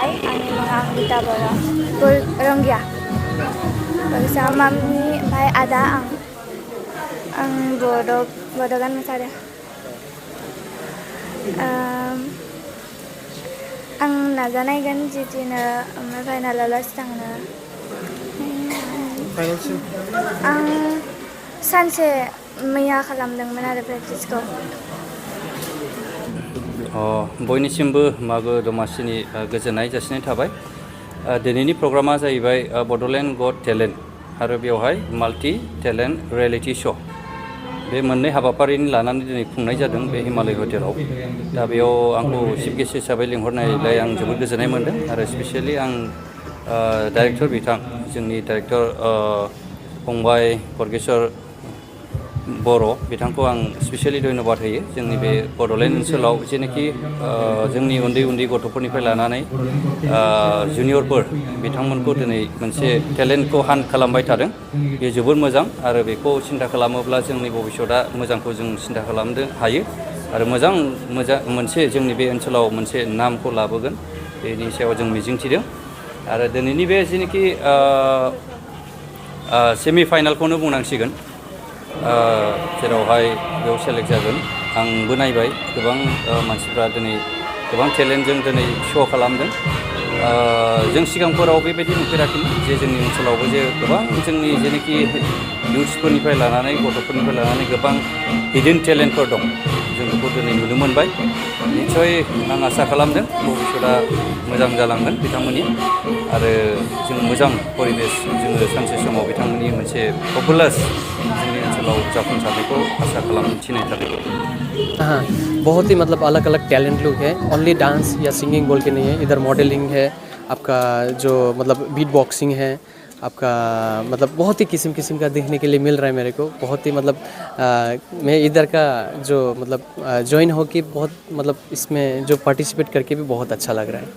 Hai, ani mga Gita Bora. Rongya. Bersama mami, bhai ada ang bodo kan masada. Ang naganay gan jijina final alas tangna. Final Ang sanse maya खालामदोंमोन आरो प्रेक्टिसखौ बयनिसिमबो मागो दमासिनि गोजोननाय जासिनाय थाबाय। दिनैनि प्रग्रामा जाहैबाय बड'लेण्ड गट talent आरो बेवहाय माल्टि टेलेन्ट रियेलिटि श' बे मोननै हाबाफारिनि लानानै दिनै खुंनाय जादों बे हिमालय हटेलाव। दा बेयाव आंखौ चिफ गेस्ट हिसाबै लिंहरनायलाय आं जोबोद गोजोननाय मोन्दों आरो स्पेसियेलि आं डाइरेक्टर बिथां जोंनि डाइरेक्टर फंबाय परगेश्वर बर' बिथांखौ आं स्पेसियेलि धन्यबाद होयो। जोंनि बे बड'लेण्ड ओनसोलाव जेनाखि जोंनि उन्दै उन्दै गथ'फोरनिफ्राय लानानै जुनियरफोर बिथांमोनखौ दिनै मोनसे टेलेन्टखौ हान्ट खालामबाय थादों। बे जोबोद मोजां आरो बेखौ सिन्था खालामोब्ला जोंनि भबिष्यतआ मोजांखौ जों सिन्था खालामनो हायो आरो मोजां मोनसे जोंनि बे ओनसोलाव मोनसे नामखौ लाबोगोन बेनि सायाव जों मिजिंथिदों। आरो दिनैनि बे जेनाखि सेमि फाइनालखौनो बुंनांसिगोन जेरावहाय बेयाव सेलेक्ट जागोन। आंबो नायबाय गोबां मानसिफ्रा दिनै गोबां टेलेन्टजों दिनै श' खालामदों। जों सिगांफोराव बेबायदि नुफेराखैमोन जे जोंनि ओनसोलावबो जे गोबां जोंनि जेनाखि इउथ्सफोरनिफ्राय लानानै गथ'फोरनिफ्राय लानानै गोबां हिडन टेलेन्टफोर दं जों बेखौ दिनै नुनो मोनबाय। निस्सय आं आसा खालामदों भबिष्यतआ मोजां जालांगोन बिथांमोननि आरो जों मोजां परिबेस जोङो सानसे समाव बिथांमोननि मोनसे पपुलार जोंनि ओनसोलाव जाफुंसारनायखौ आसा खालामथिनाय थाबाय। हाँ, बहुत ही मतलब अलग अलग टैलेंट लोग हैं। ओनली डांस या सिंगिंग बोल के नहीं है, इधर मॉडलिंग है, आपका जो मतलब बीट बॉक्सिंग है, आपका मतलब बहुत ही किस्म किस्म का देखने के लिए मिल रहा है मेरे को। बहुत ही मतलब मैं इधर का जो मतलब ज्वाइन हो के बहुत मतलब इसमें जो पार्टिसिपेट करके भी बहुत अच्छा लग रहा है।